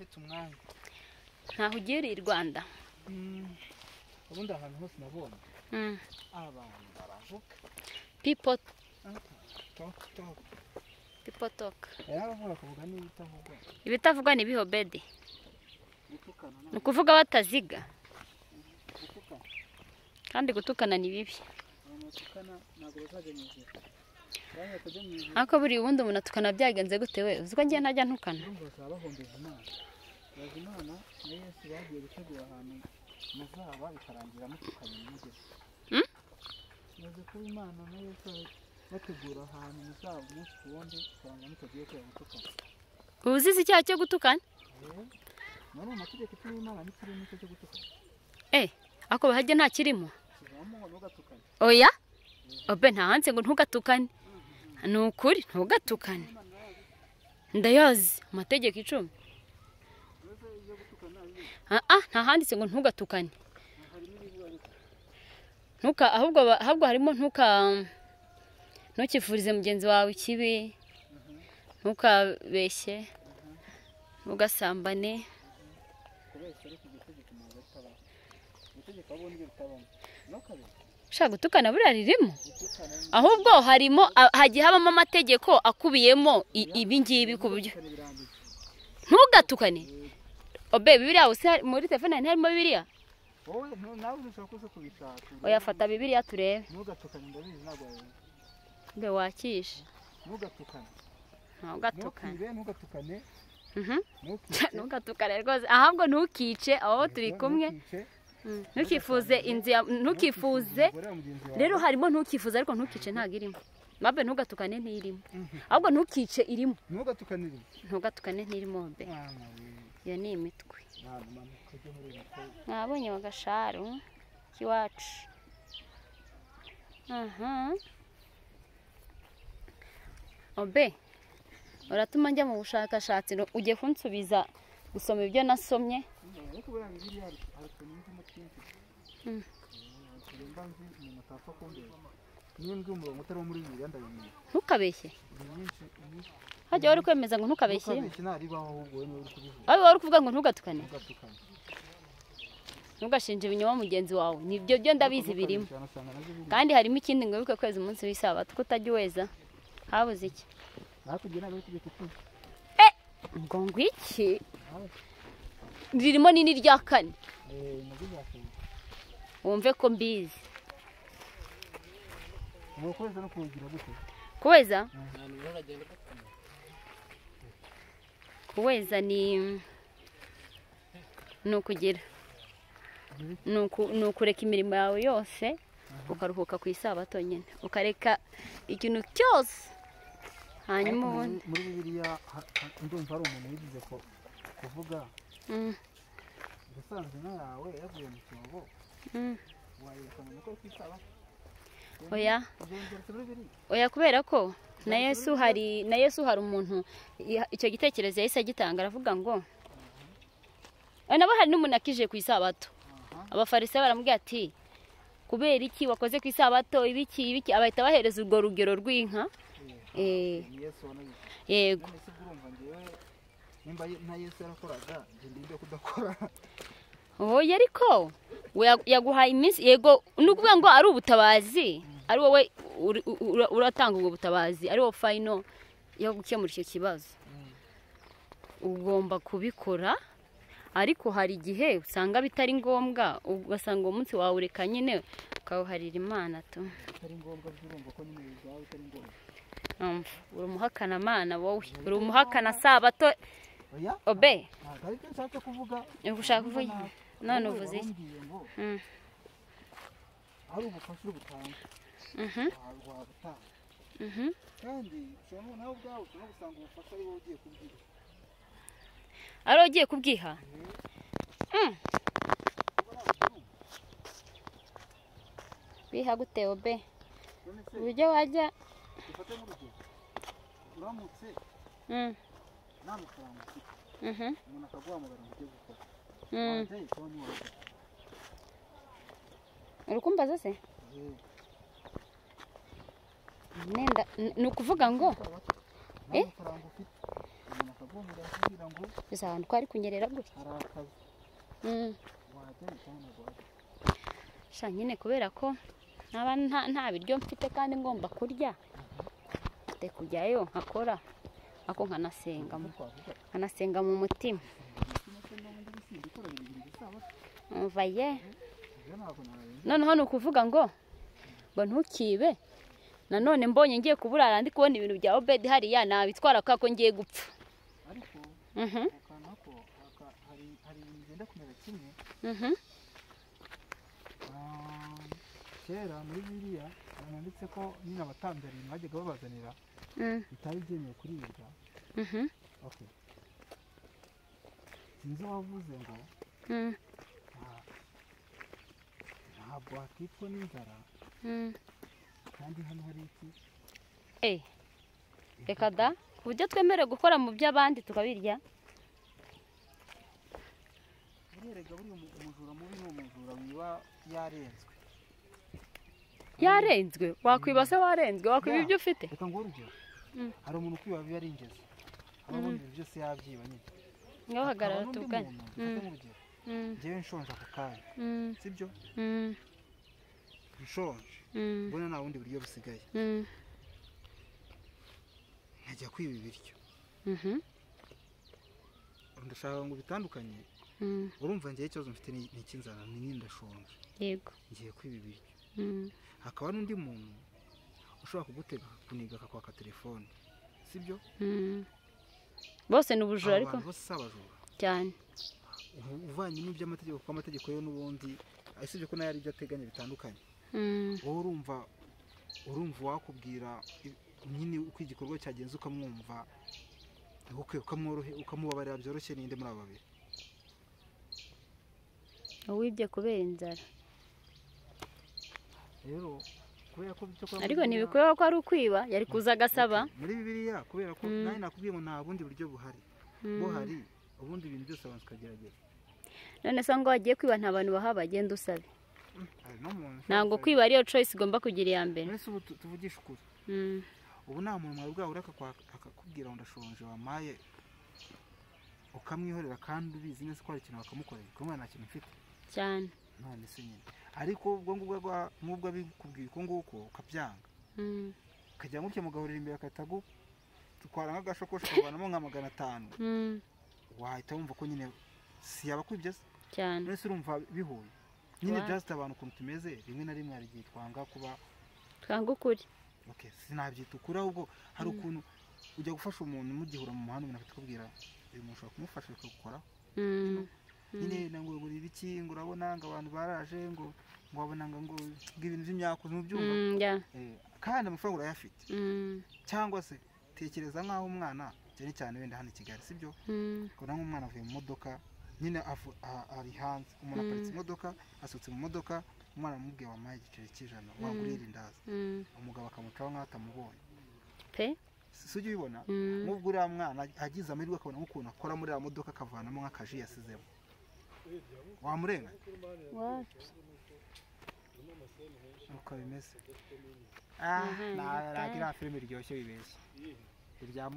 Habonetse umwanya. Ntaho ugiye i Rwanda. Ubundi ahantu hose nabonye abantu baravuga. People talk talk. People talk. Yaravuga kuvuga n'ibitavugwa. Ibitavugwa ni bihobede. Ni ukuvuga bataziga. Kandi gutukana ni bibi. Ariko buri ubundi umuntu atukana byagenze gute we? Uzi ko ngiye ntajya ntukana. Uzize icyaha cyo gutukana? Ako bahajya nta kirimo. Oya? Obe nta hanze ngo ntugatukane. Ni ukuri ntugatukane. Ndayazi amategeko 10. Nta handitse ngo ntugatukane. Ntuka ahubwo harimo ntukifurize mugenzi wawe ikibi. Ntukabeshye. Ntugasambane. Ushaka gutukana buriya ririmo. Ahubwo harimo hagiye habamo amategeko akubiyemo ibi ngibi ku buryo ntugatukane. Obe Bibiliya use muri telefone ntarimo Bibiliya? Wowe nawe ushaka kuza kubishaka. Oya fata Bibiliya turebe. Ntugatukane ndabizi ntabwo. Mbe wakishe. Ntugatukane. Ntugatukane. Ntugatukane. Ntugatukane rwose ahubwo ntukice aho turi kumwe. Ntukifuze inzu ya ntukifuze. Rero harimo ntukifuze ariko ntukice ntago irimo. Mabe ntugatukane ntirimo. Ahubwo ntukice irimo. Ntugatukane irimo. Ntugatukane ntirimo be. Iyo ni imitwe. Mwabonye wagasharu kiwacu. Obe uratuma njya mu bushakashatsi ugiye kunsubiza gusoma ibyo nasomye. Ntukabeshye. Hajya wari kwemeza ngo ntukabeshye. Abe wari kuvuga ngo ntugatukane. Ntugashinje ibinyoma mugenzi wawe. Nibyo byo ndabizi birimo. Kandi harimo ikindi ngo wibuke kweza umunsi w'isabato ko utajya uweza. Habuze iki? Ngo ngwiki ririmo nini rya kane. Wumve ko mbizi. Kuweza? Kuweza ni ukugira ni ukureka imirimo yawe yose ukaruhuka ku isabato nyine ukareka ikintu cyose. Hanyuma ubundi muri Bibiliya ndumva ari umuntu wigize ko kuvuga ubusanzwe inka yawe yavuye mu cyobo wayerekana ko ku isabato. Oya oya kubera ko na Yesu hari umuntu icyo gitekerezo yahise agitanga aravuga ngo nabo hari n'umuntu akije ku isabato. Abafarisayo baramubwira ati kubera iki wakoze ku isabato ibiki ibiki, abahita bahereza urwo rugero rw'inka. Yego. Oya ariko yaguhaye iminsi yego nukuvuga ngo ari ubutabazi ari wowe uratanga ubwo butabazi ari wowe final yo gukemura icyo kibazo. Ugomba kubikora ariko hari igihe usanga bitari ngombwa ugasanga uwo munsi wawe ureka nyine ukawuharira Imana tu. Bitari ngombwa byurumva ko nyine bizawe bitari ngombwa. Uri umuhakana mana wowe uri umuhakana sabato. Obe ushaka kuvuga none uvuze iki? Ari ubufasha ubutanga. Kandi ushobora nawe ubwawe ushobora gusanga ubufasha ari wowe ugiye kubwiha. Ari ugiye kubwiha? Biha gute obe? Uburyo wajya ufate nk'urugero uramutse nta mafaranga ufite umuntu akaguhamagara ngo ujye gukora uri kumbaza se? Nenda ni ukuvuga ngo nta mafaranga ufite umuntu Akaguhamagara akubwira ngo Gusa ahantu ko ari kunyerera gutya. Hari akazi. Wajya cyangwa ntabwo wajya? Sha nyine kubera ko naba nta biryo mfite kandi ngomba kurya. Mfite kujyayo nkakora ako nkanasenga Twavuga nkanasenga mu mutima. umutima se n'ubundi bisimba ikora bibiri isabato. Umva ye. Ibyo ntabwo narenza. Noneho ni ukuvuga ngo ntukibe. Nanone mbonye ngiye kuburara ndi kubona ibintu bya Obedi hariya nabitwara kubera ko ngiye gupfa. Ariko Mhm. akantu ko hari ibintu bigenda kumera kimwe. Mhm. Kera muri Bibiliya handitse ko nyine abatambyi hari ibintu bajyaga babazanira bitari byemewe kuribwa. Mhm. Okay. Sinzi uwavuze ngo ntabwo wakicwa n'inzara kandi hano hari iki? Reka da, ku buryo twemerewe gukora mu by'abandi tukabirya. Buriya buriya umujura mubi ni umujura wiba yarenzwe. Yarenzwe? Wakwiba se warenzwe? Wakwiba ibyo ufite? Reka nguhe urugero. Hari umuntu ukwiba biba ari ingezi. Aba abona ibintu byose yabyiba nyine. Ngaho hagarara Hakaba n'undi tuvugane. muntu, dufate nk'urugero. Njyewe nshonje ako kanya. Sibyo? Nshonje. Mbona nta bundi buryo busigaye. Nkajya kwiba ibiryo. Ndashaka ngo bitandukanye. Urumva njyewe ikibazo mfite ni icy'inzara, ni nyine ndashonje. Yego. Ngiye kwiba ibiryo. Hakaba n'undi muntu ushobora kugutega akakuniga akakwaka telefone. Sibyo? Bose ni ubujura ariko. Abantu bose si abajura. Cyane. Uvanye n'iby'amategeko kuko amategeko yo n'ubundi usibye ko nayo ari ibyo ateganya bitandukanye. Wowe urumva wakubwira nyine uko igikorwa cyagenze ukamwumva, ukamubabarira byoroshye ninde muri aba babiri? Uwibye kubera inzara. Rero kubera ko byo kwa Ariko ntibikwiye ko ari ukwiba, yari kuza agasaba. Muri Bibiliya kubera ko nawe nakubwiye ngo nta bundi buryo buhari. Buhari ubundi ibintu byose abantu tukagerageza. None se ngo wagiye kwiba nta bantu bahaba genda usabe. Ntabwo kwiba ariyo choice igomba kugira iya mbere. None se ubu tuvugishe ukuri. Ubu nta muntu mwari bwahura akakubwira ngo ndashonje wamaye ukamwihorera kandi ubizi neza ko hari ikintu bakamukorera ukamubwira nta kintu mfite. Cyane. None se nyine. Ariko ubwo ngubwo nk'ubwo abikubwiye uko nguko ukabyanga. Ukajya gutya mugahurira imbere agahita agutwara nk'agashakoshi ukavanamo nka 500. Wahita wumva ko nyine si yaba akwibye se. Cyane. None se urumva bihuye. Nyine just abantu ukuntu tumeze rimwe na rimwe hari igihe twanga kuba twanga ukuri. Okay, sinabyita ukuri ahubwo hari ukuntu ujya gufasha umuntu mugihura mu muhanda umuntu akakubwira uyu muntu ushobora kumufasha bikagukora. Nyine ngo ngo ibiki ngo urabona ngo abantu baraje ngo wabona ngo ibintu by'imyako ntubyumva. Kandi amafaranga urayafite. Cyangwa se tekereza nk'aho umwana cyane cyane wenda hano i Kigali sibyo? Ukabona nk'umwana avuye mu modoka nyine ari hanze umuntu aparitse imodoka asohotse mu modoka umwana amubwiye wampaye igiceri cy'ijana wagurira irindazi. Umugabo akamucaho nk'aho atamubonye. Pe? Si ujya ubibona? Nk'ubwo uriya mwana agize amahirwe akabona nk'ukuntu akora muri iriya modoka akavanamo nk'akaji yasizemo. Wamurenga? Uko bimeze. Ntabwo iriya filime iryoshye wibeshye. Irya